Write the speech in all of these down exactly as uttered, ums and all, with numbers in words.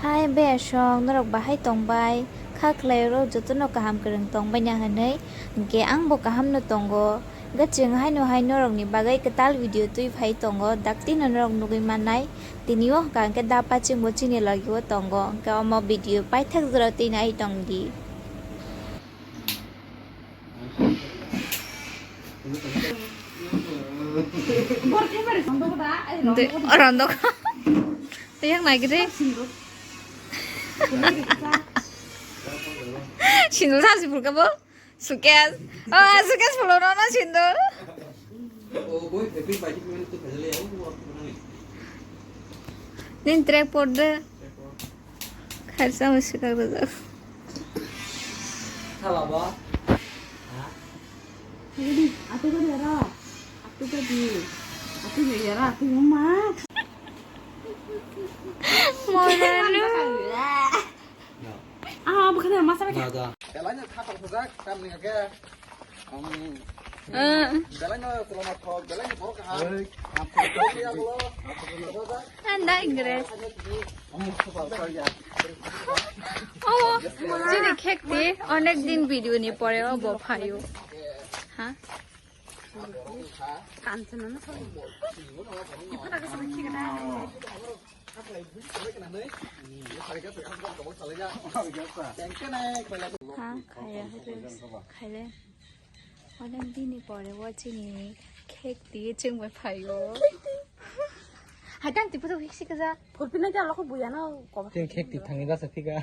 Hai beyasong, norok bahai tongbai? Kha khlai rok jotono kaham kwrwng tongbai na hwnwi, hwnkhe angbo kaham no tongo. Gachwng haino hai norokni bagwi kwtal video twi phai tongo, dakti no norok nugwi mannai. Tini o hwnkha hwnkhe da pachingbo chini logi o tongo, hwnkhe omo video paithak jora twi nai tong di. Rondok. Yang naik deh. Sindul sasi pulka bo. Sukes. Oh, sukes pulo no no sindul. Nin trek por de. Kharsa mo swkang rwjak. Thala ba? Ready? Atu ka yara. Atu ka di. Atu ka yara. Atu ka ma. Mona lu. Ah, bukan masa. Belai no khatang khujak, tamni hake. Belai no koloma thok, belai no borok kaham. Anda Ingres. Oh, chini khekti onek din video ni pore o bo phaio. Ha? Kanchana na thok. Ha, khaya, khaya. Onek dini pore o chini khekti chwngbai phaio. Hai tang tipo to hiksi kaja. Phurpina ja loko buya no koba. Chwng khekti thangwi basa phika.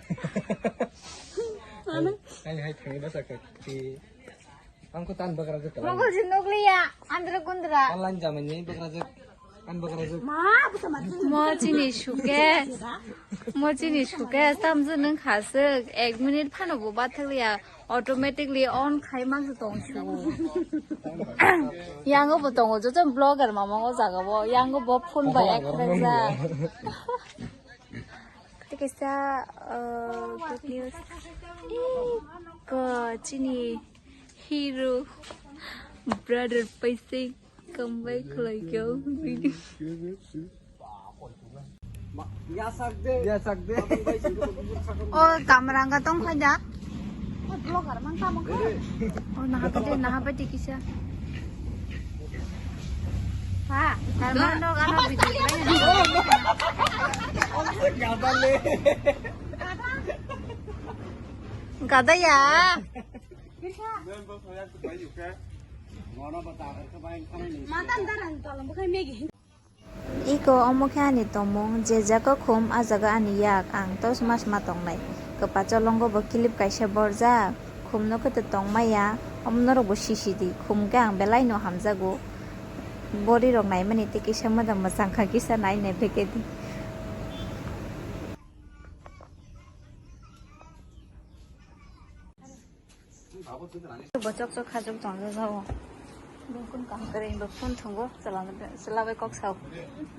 Ano? Hai, hai thangwi basa khekti. Ang ko tan bagra jek. Mongol jin nukliya, andra gundra. Online jamani bagra jek. Mo chini suke, mo chini suke, tamjwk nwng khaswk, ek minute phano bo bathakliya, automatically on khai manjwk tong su. Yango bo tongo, joto vlogger mama o jaga o, yango bo phone bai ek rwjak. Tei kaisa, uh, good news. Iko chini hero brother paising. Kambai khlai kyo. Ya sak de. Ya sak de. O kamrang ka tong khaja. O blogger mang ka mang ka. O naha pete naha pete kisa. Ha, karma no ano video. Gada ya. Iko omo khe ani tongmung, je jaga khum, a jaga ani yak, ang to sma sma tongnai. Kwpacholongo bo clip kaisa borjak, khum no khe to tongmaya, omo norok bo sisi di, khum khe ang belai no hamjago. Body rok naimani tei kisa moda mwchang kha, kisa nai nai beke di. Bo chok chok kha chok tong jao. Bukun kam kare bo phone thongo, chala bai kok sao.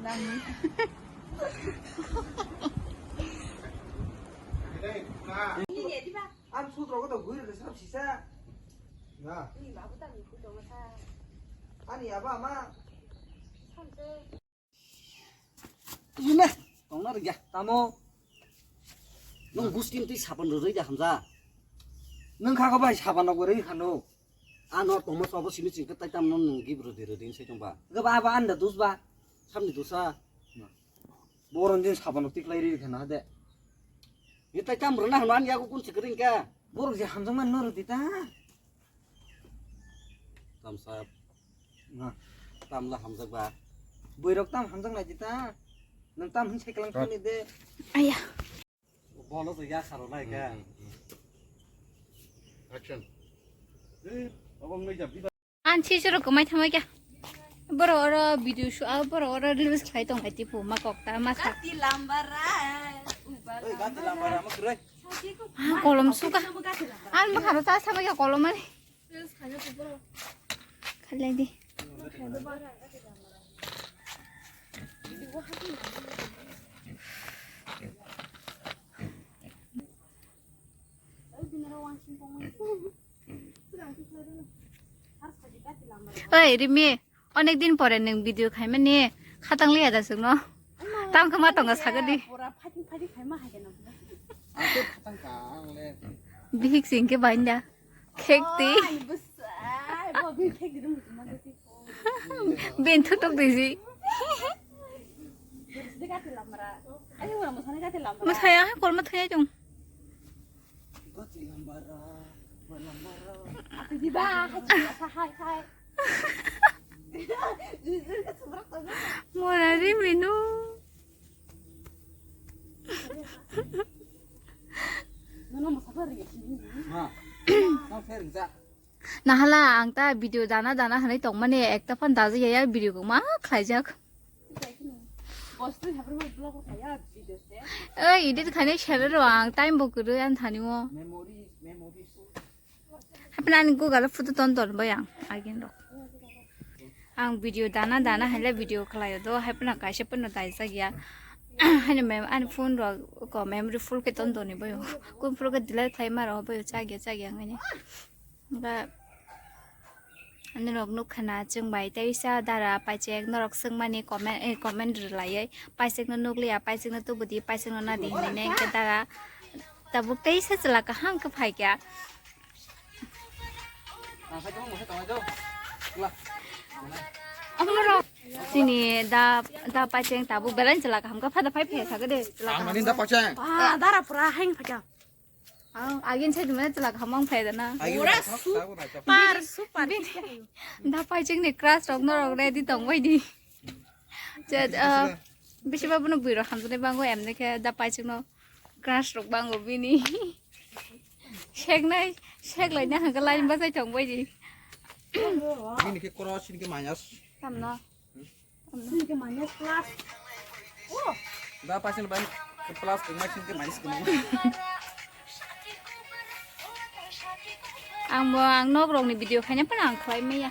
Nang. Ang sutro ko to gui re sab sisa. Na. Ani aba ma. Ime, tongna rwgya, tamo. Nwng gustin twi sapan rwrwi da hamja. Nwng kha kha bai sapan rok rwi khano. Ano tongma sabo simi chingkhe tai tamno nwng gib rwdi rwdi sai tongba. Gaba aba anda dusba. Samni dusa. Boron din sapan rok tiklai rwi khana de. Ye tai tam rwna hano ani yago kun chikring khe. Borok je hamjakmani no rwdi ta. Tamsa. Na. Tamla hamjakba. Boirok tam hamjak nai di ta. Nwng tam hin seklang thani de. Aya. Bono to ya kharo nai kha. Action. Eh, abang ngai jab di. An si suru kumai thamai kya. Boro oro video shoot, ah, boro oro reels khai tong ai tipu ma kok ta ma sa. Kati lamba ra. Oi, kati lamba ra ma krai. Ah, kolom suka. An ma kharo ta sama kya kolom ani. Khalai di. Oi, Rimi, onek din pore nwng video khaimani khatang liya da chwngno. Tam khe ma tongo sagadi. Hai di khai ma hai kana. Ang khe phatang ka, ang le. Bihik sing ke bainda. Khek ti. Oh, ani bwsai, bo bihik khek di dum ma de ti. Ben thutuk di ji. Sidi ka ti lamra. Ani wala mo sani ka ti lamra. Mo saya ha kol mo thaya jong. Ka ti lamra, ba lamra. Ati di ba, hai hai hai. Mora ri minu. Nahala ang ta video dana dana hanai tongmani ekta phan dajak ya video koma khlaijak. Oi, edit khainai sele ro ang time bo kwrwi ang thani o. Haphina ani Google o photo ton ton bai ang agin rok. Ang video dana dana haile video khlaio do, haphina kaisa phano daijak ya. Haino mem-, ani phone rok ko memory full khe ton toni baio. Kun phuru khe delete khlai ma rok baio, chagya chagya wngani. Ba ani rok nuk khana chwng bai teisa dara paichek norok swngmani comment, eh, comment rwlaiwi. Paichek no nukliya, paichek no tubudi, paichek no nadi hinwi neng khe dara. Tabuk teisa chwla kaham khe phaikha. Chini da, da paicheng tabuk belai chwla kaham kha, phada phai phai thakgwi de, chwla kaham. Ang mani da paicheng. Ah, dara pura haing phaikha. Ang agin sai dumane chwla kaham ang phai dana. Agin pura thok, su-, tabuk naithok. Par, super. Da paicheng ni crush rok norok ready tong bai di. Chat, ah, bisi ba bono bwrwi rok hamjaknai bango, emni khe da paicheng no crush rok bango bini. Seknai, seklaina hangka line bachai tong bai di. Bini khe cross, bini khe minus. Tamno? Bini khe minus plus. Oh. Da paicheng bai plus, bini khe minus khe. Ang bo, ang nok rok ni video khaina phano ang khlai maya.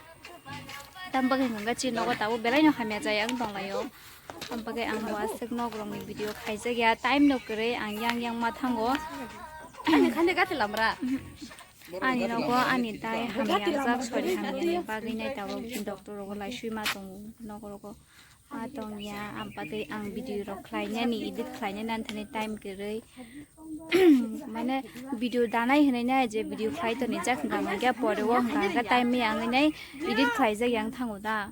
Tam bagwi hwnka chini nogo tabuk belai no hamya jaya wng tong laio. Tam bagwi ang bo aswk nok rok ni video khaijak ya, time no kwrwi ang yang yang ma thango. Ani khande gati lamra. Ani nogo ani tai hamya jak, sori hamya ni bagwi nai tabuk doctor rogo lai sui ma tongo nok rogo. Ma tongya, am bagwi ang video rok khlainani, edit khlainani ani thani time kwrwi. Mane video danai hinwi nai je video khlai toni jak hwnka hwnka pore o hwnka hwnka time ya wngwi nai edit khlaijak yang thango da.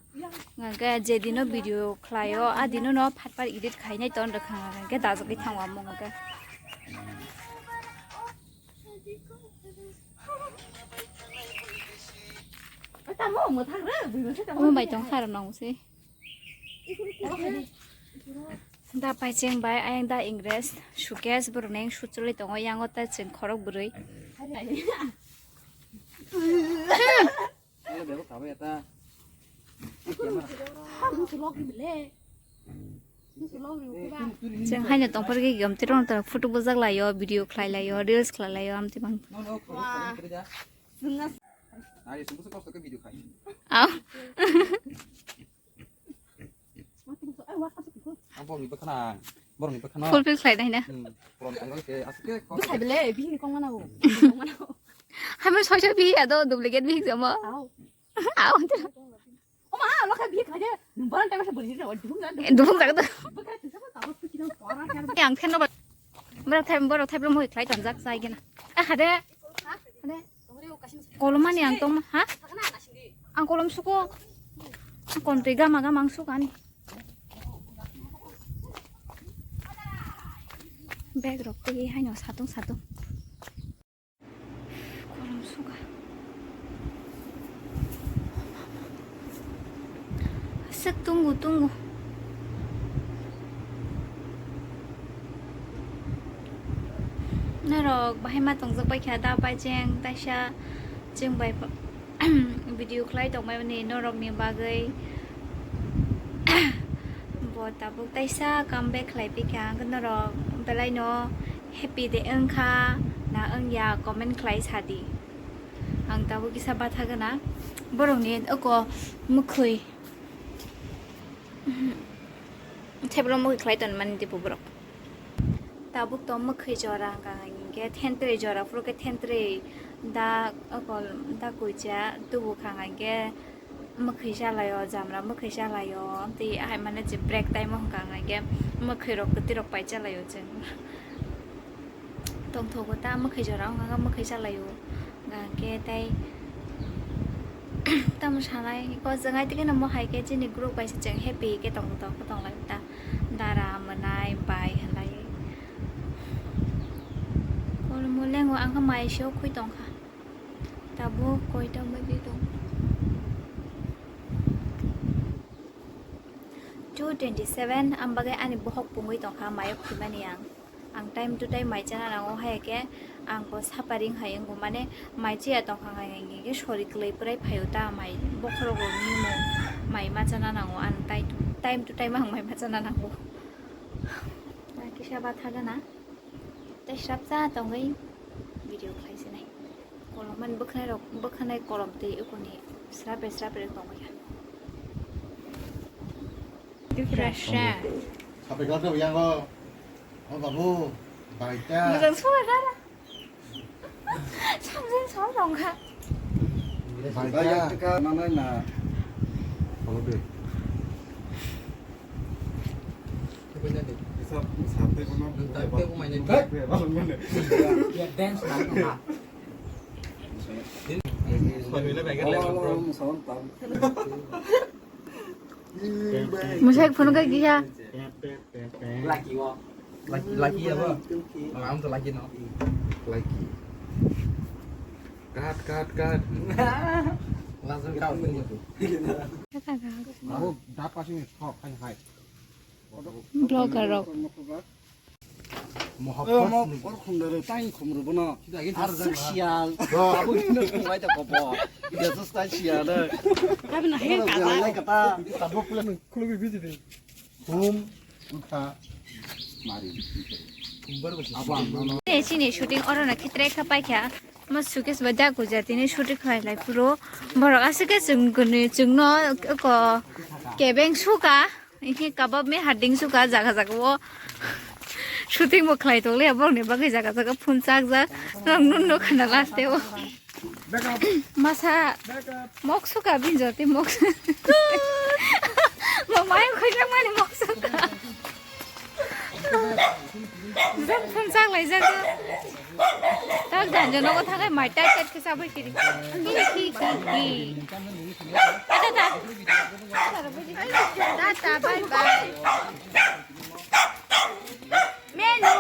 Hwnka je dino video khlaio, a dino no phat phat edit khlainai ton rwkha hwnka hwnka dajagwi thango amo hwnka. Omo bai tong saro nong se. Da paicheng bai ayang da Ingres, Sukesh borok neng suchulwi tongo, yango ta chwng khorok bwrwi. Chwng haino tongphar khe gom tirong tong photo bujak laio, video khlai laio, reels khlai laio, amtwi mang. Aw. Ang borokni bwkhano, borokni bwkhano. Fulfill khlai nai na. Hmm, puron tanggal ke, asuk ke, kok. Bwsai bele, bihini kong mana o? Kong mana o? Hamya soisa bihi ado duplicate bihi jamo. Aw. Aw. Oma, lokha bihi khaje, nung baran time sa beri na, dum na, dum. Dum jaga to. Bwkhara tisa ko, tabuk kino pora kya. Yang khen no ba. Borok thai, borok thai, borok moi khlai tonjak chai gena. Ah, hade. Hade. Kolom ani ang tong, ha? Ang kolom suko. Kontwi gama gama ang sukani. Bag rok twi haino satung satung. Kolom suka. Aswk tungo tungo. Norok bahai ma tongjak bai kha da, bai cheng taisa chwng bai video khlai tongmani norokni bagwi. Bo tabuk taisa come back khlai phi kha, ang norok belai no happy de wng kha na wng ya comment khlai sa di. Ang tabuk kisa batha gana borokni oko mwkhwi. Thebolo mwkhwi khlai tonmani dibo borok. Tabuk to mwkhwi jora hwnka hwnkhe thentrwi jora, phuru khe thentrwi da okol da kuicha tubu kha hwnkhe mwkhwi chalaio, jamra mwkhwi chalaio. Tei hai mane je break time o hwnka hwnkhe mwkhwi rok kwtwi rok pai chalaio chwng. Tongthogo ta mwkhwi jora wngkha, mwkhwi chalaio. Hwnkhe tei tamo sanai ko jwngai tei khe namo hai khe chini group bai se chwng happy khe tong tong khe tong lai ta. Dara mwnai bai hwnlai. Kolmo lengo ang khe mai seo khwi tongkha. Tabuk koita baji tong? Two twenty seven, ang bagwi ani bohok pungwi tongkha, mayo khwimani ang. Ang time to time mai chana nango, hai khe ang bo suffering hai wngo, mane mai chaya tongkha hai hwnkhe sori kwlwi pwrai phaio ta mai bokhorok rokni mung mai ma chana nango, ang tai-, time to time ang mai ma chana nango. Kisa batha gana. Tei srapsa tongwi video khlai sinai. Kolom man bwkhanai rok, bwkhanai kolom tei ukuni srape srape rok tongwi kha. Fresh sa. Sapai kau tu yang kau. Oh babu, baita. Mujang suka dara. Samjang sama tongkha. Baita. Baita ka mana na. Follow deh. Musik phone ka kisa. Lucky, lucky ya, bro. Ang to lucky no. Lucky. Cut, cut, cut. Langsung kau sini tu. Aku dapat sini, kok, hai, hai. Vlogger rok. Mohabbat. Mo, or khum dare, tai khum ru bono. Asuk sial. Abo hino khum ai ta kopo. Dia sus tai sial. Kami na he kata. Kata. Tabuk pula khulubi biji de. Hum, utha, mari. Abo ang no. Chini shooting oro na khitre kha paikha. Ma suitcase ba da guja tini shooting khlai lai phuru. Borok aswk khe chwng kwnwi chwngno ko kebeng suka. Ihi kabab me harding suka jaga jaga o shooting bo khlai tong le borok ni bagwi jaga jaga phun chak jak rong nun no khana last o. Masa mok suka binjo te mok. Mo mai khoi jak mani mok suka. Jam phun chak lai jak. Tak janjo nogo thakai mai tat tat khe sabai kiri. Kiri kiri kiri. Tata. Tata bye bye. Menu.